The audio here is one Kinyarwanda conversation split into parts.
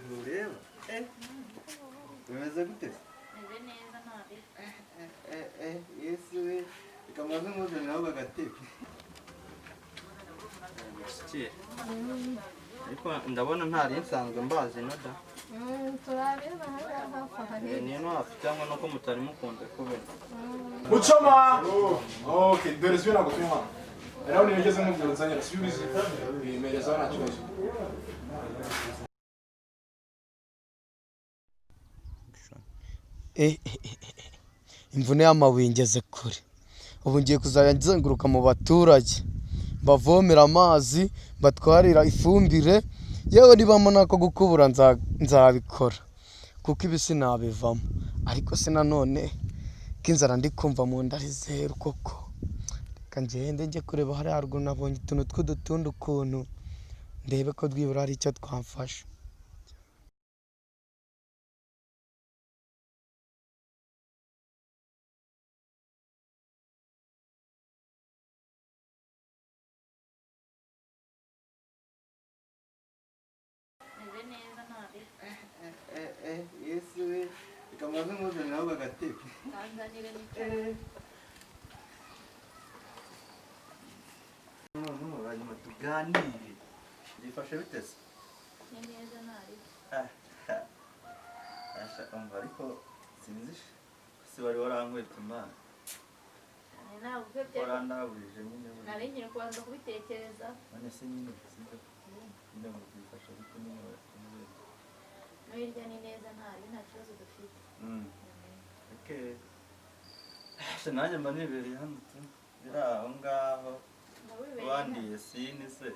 Ntureba? Eh, bimeze gute se? Meze neza ntabi. Eh, eh, Yesu we, reka mbanze nkuzanire ahubwo agatebe. Ariko ndabona ntari nsanzwe mbazi no da. Turabeba hariya hafi aha. Eh, ni ino hafi cyangwa nuko mutari mukunze kubera. Muchoma! Okay, dore sibyo ntabwo turi hano. Rero nigeze nkubwira nzanira sibyo ubizi. Bimereza nta kibazo. Imvune y'amabuye ingeze kure. Ubu ngiye kuzajya nzenguruka mu baturage mbavomera amazi, mbatwarira ifumbire, yewe nibamo nako gukubura nzabikora kuko ibi sinabivamo. Ariko se nanone ko inzara ndi kumva mu nda ari zeru koko, reka ngende njye kureba hariya haruguru nabonye utuntu tw'udutundu ukuntu, ndebe ko byibura hari icyo twamfasha. Meze neza ntabi. Eh, eh, Yesu we, reka mbanze nkuzanire ahubwo agatebe. Kanzanire nicare. Noneho hanyuma tuganire. Byifashe bite se? Ni neza ntabi. Asha, umva ariko sinzi si wari warankwetse Imana. Ntabwo byo Warandaburije nyine buriya. nari ngiye kubanza kubitekereza. None se nyine sibyo? Nyine ngo byifashe bite nyine waratubwiye. No hirya ni neza ntabi, nta kibazo dufite. Okay. Asha, nanjye mba nibereye hano tu. Biri aho ngaho. Ndawibereye. Wandiye sini se.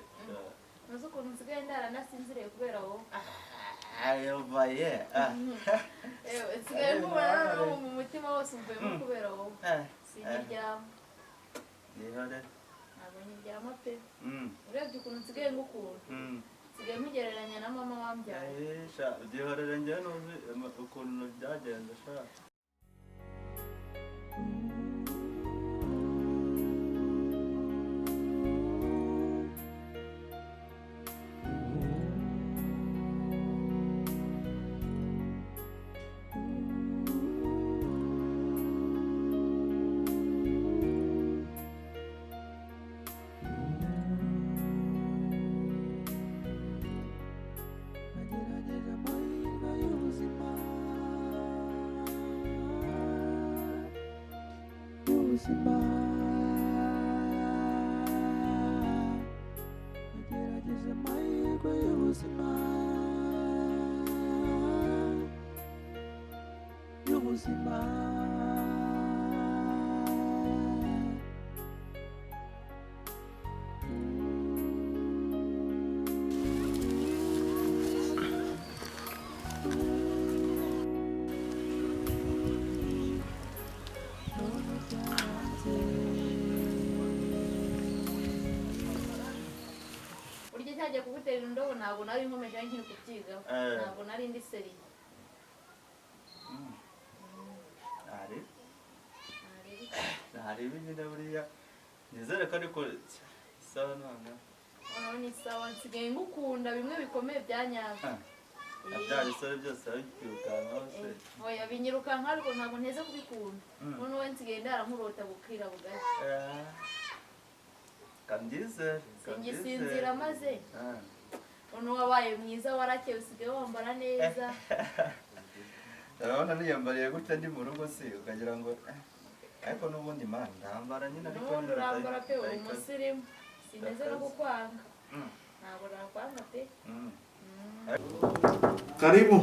Ntuzi ukuntu nsigaye ndara nasinziriye kubera wowe. Ayo baye. Ah. Ewe, nsigaye nkubona noneho mu mutima wose umvuyemo kubera wowe. Eh. Sinkiryama. Nihore. Ntabwo nkiryama pe. Urebye ukuntu nsigaye ngukunda. Nsigaye mugereranya na mama wambyaye. Eh, sha, byihorere njyewe ntuzi ukuntu byagenze sha. Nagerageje amahirwe y'ubuzima, y'ubuzima. Nagerageje amahirwe y'ubuzima, y'ubuzima. None byanze. Burya cyagiye kugutera indobo ntabwo nari nkomeje nkiri kubyigaho. Eh. Ntabwo nari ndi seriye. Ntari. Ntari nyine buriya. Nizere ko ariko isaha noneho. Noneho ni sawa, nsigaye ngukunda bimwe bikomeye bya nyabyo. Ah, bya bisore byose babyirukankaho se. Oya, binyirukanka ariko ntabwo nteze kubikunda. Mm. Noneho we nsigaye ndara nkurota bukira bugacya. Eh, Kambyizere. Singisinzira maze. Ah. Noneho wabaye mwiza, warakeye, usigaye wambara neza. Urabona niyambariye gutya ndi mu rugo se ukagira ngo eh, ariko n'ubundi man ndambara nyine ariko N'ubundi urambara pe, uri ariko- umusirimu. Sineze no kukwanga. Mm. Ntabwo nakwanga pe. Mm. Karibu.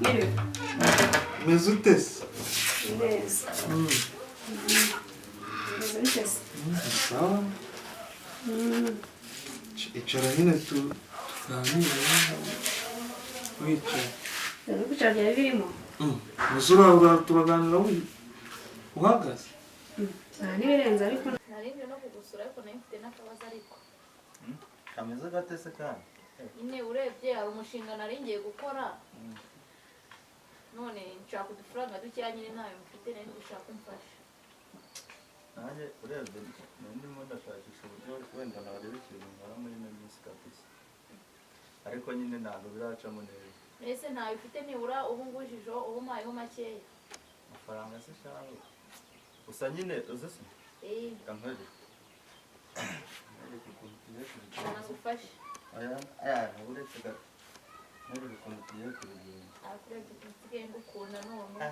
Mwiriwe. Meze ute se? Neza. Meze bite se? Sawa. Icara nyine tuganire wicaye. Nzi kwicara byari birimo. Muze turaganira uhagaze. Nta n'ibirenze ariko. Nari nje no kugusura ariko nari mfite n'akabazo ariko. Kameze gate se kandi? Nyine urebye hari umushinga nari ngiye gukora. None nshaka udufaranga dukeya nyine ntayo mfite, nari ndi gushaka umfasha. Nanjye urebye ndimo ndashakisha uburyo wenda nareba ikintu nkora muri ino minsi kabisa, ariko nyine ntabwo biracamo neza. Mbese ntayo ufite nibura ubu ngujijeho, ubu mpayeho makeya? Amafaranga se shahu, gusa nyine uzi se? Eh. Reka nkwereke ukuntu tugiye kubigenza. Nagufashe. Aya aya, uretse gato nkwereke ukuntu tugiye kubigenza. Ariko urebye ukuntu nsigaye ngukunda, none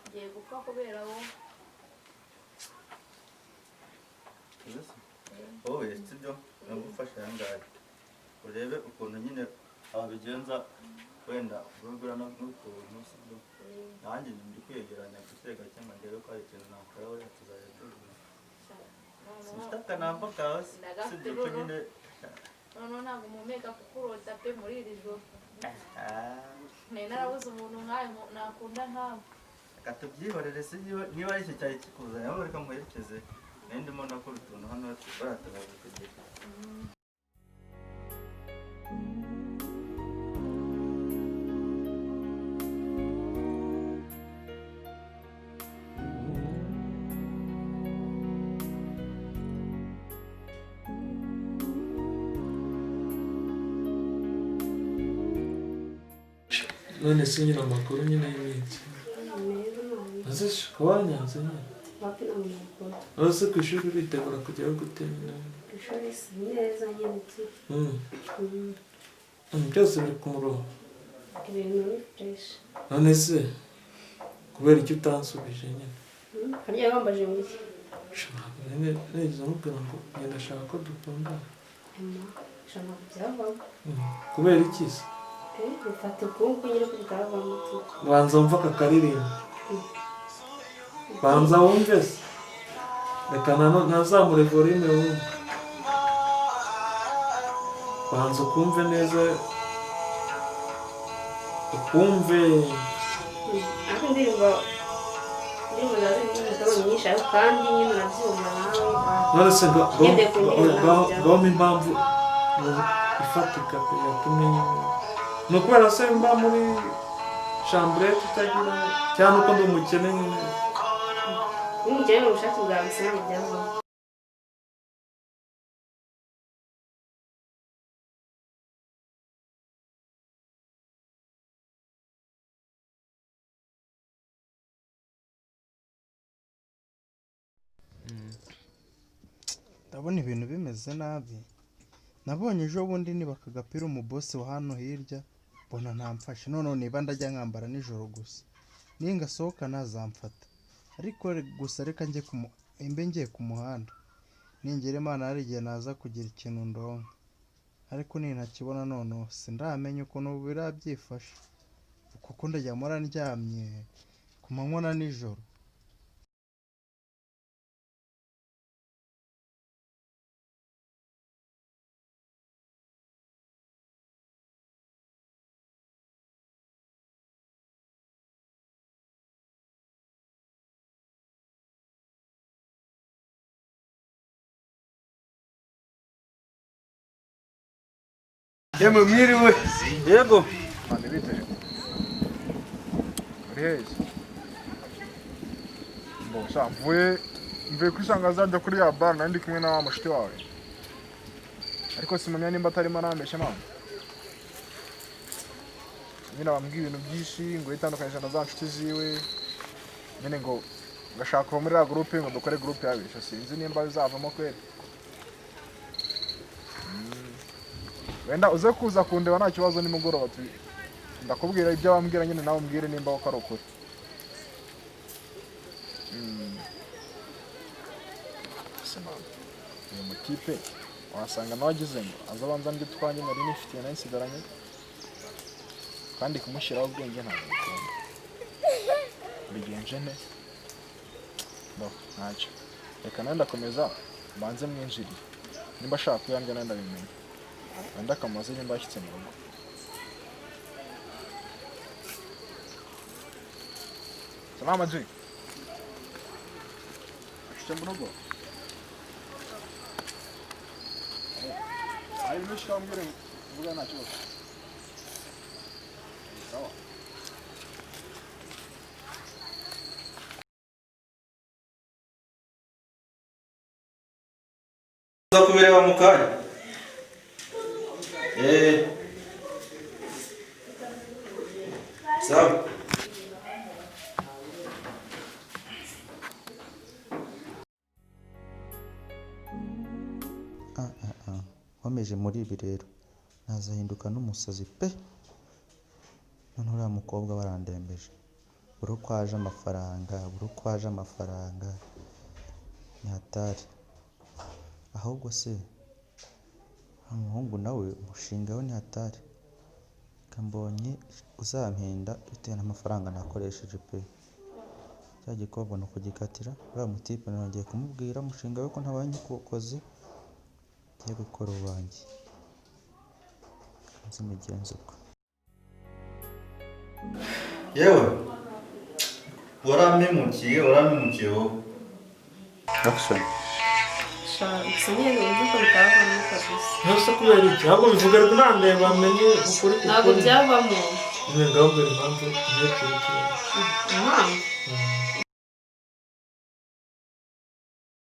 ngiye gupfa kubera wowe. Uzi se, wowe sibyo, nagufasha aya ngaya, urebe ukuntu nyine wabigenza, wenda urugura n'ukuntu, sibyo? Nanjye ndi kwegeranya gake gake ngo ndebe ko hari ikintu nakora, wenda tuzajya tubona. Ufite akanamba kawe se? Ndagafite. Sibyo ko nyine. Noneho ntabwo mpumeka kukurota pe muri iri joro. Ah, nari narabuze umuntu nkawe nakunda nkawe. Reka tubyihorere se, niba ari icyo cyari kikuzanye, ahubwo reka muherekeze, nari ndimo ndakora utuntu hano baratabaza kugira. None se nyine amakuru nyine y'iminsi? Meza none. Ese ko wanyanze nyine? Wapi, nta muntu. None se ku ishuri uritegura kujyayo gute nyine? Ku ishuri si neza nyine tu. Byose biri ku murongo? Ibintu ni fresh. None se kubera icyo utansubije nyine? Harya wambaje ngo iki? Sha, ntabwo nari nigeze mubwira ngo ngenda ashaka ko dukundana. Emma sha, ntabwo byavamo. Kubera iki se? Eh, bifata ukuboko nyine ko bitavamo tu. Banza wumve aka karirimbo, banza wumve se, reka ntazamure volume wumve, banza ukumve neza, ukumve. Ariko indirimbo ziba zirimo imitoma myinshi, ariko kandi nyine urabyumva nawe. None se Ngendeye ku ndirimbo ntabwo byavamo. ngomba impamvu ifatika pe yatumye nyine, ni ukubera se mba muri chambrette itagira, cyangwa uko ndi umukene nyine? Iyo umukene mu bushake bwawe se, ntabwo byavamo. Ndabona ibintu bimeze nabi. Nabonye ejo bundi niba akagapira umubosi wa hano hirya, mbona ntamfashe. Noneho niba ndajya nkambara nijoro gusa, ningasohoka ntazamfata. Ariko gusa reka njye imbe ngiye ku muhanda, ningera Imana hari igihe naza kugira ikintu ndonka, ariko nintakibona noneho sindamenya ukuntu biriya byifashe, kuko ndajya mpora ndyamye ku manywa na nijoro. Yemwe, mwiriwe. Yego. Mane bite? Uri heza? Bo, sha mvuye kwisanga zajya kuri ya bar, nari ndi kumwe na wa mushuti wawe. Ariko simamya nimba atarimo arambeshya mama. Nyine bambwiye ibintu byinshi ngo yitandukanyije na za nshuti ziwe. Nyine ngo ngashaka kuva muri ya groupe ngo dukore groupe yabisha, sinzi nimba bizavamo kweli. Wenda uze kuza kundeba nta kibazo nimugoroba, ndakubwira ibyo wambwira nyine, nawe umbwire nimba ko ari ukuri. Ese mama, uyu mutipe wasanga nawe agize ngo aze abanza ndye utwanjye nari nifitiye nari nsigaranye, kandi kumushyiraho ubwenge ntabwo bikunda. Mbigenje nte? Bo, ntacyo. Reka nawe ndakomeza mbanze mwinjirire. Nimba ashaka kuyandya nawe ndabimenya. Wenda akamubaze nimba yashyitse mu rugo. Salama G. Washyitse mu rugo? Hari ibintu ushaka kumbwira, mvuga nta kibazo. Sawa. Kubireba mu kanya. Sawa. Ah, ah, ah. Nkomeje muri ibi rero nazahinduka n'umusazi pe. None uriya mukobwa barandembeje, buri uko aje amafaranga, buri uko aje amafaranga, ni hatari. Ahubwo se wa muhungu nawe umushinga we ni hatari. Reka mbonye uzampenda bitewe n'amafaranga nakoresheje pe. Cya gikobwa ni ukugikatira, uriya mutipe nongeye kumubwira umushinga we ko ntabaye nkikukoze, ngiye gukora uwanjye. Nzi imigenzo uko. Yewe, warampemukiye, warampemukiye wowe. Action. Sha, gusa nyine numva ko bitavamo kabisa. Ntose kubera iki? Ahubwo bivuga ariko nandeba amenye ukuri. Ntabwo byavamo. Nyine ndababwira impamvu ngiye kubikora. Impamvu?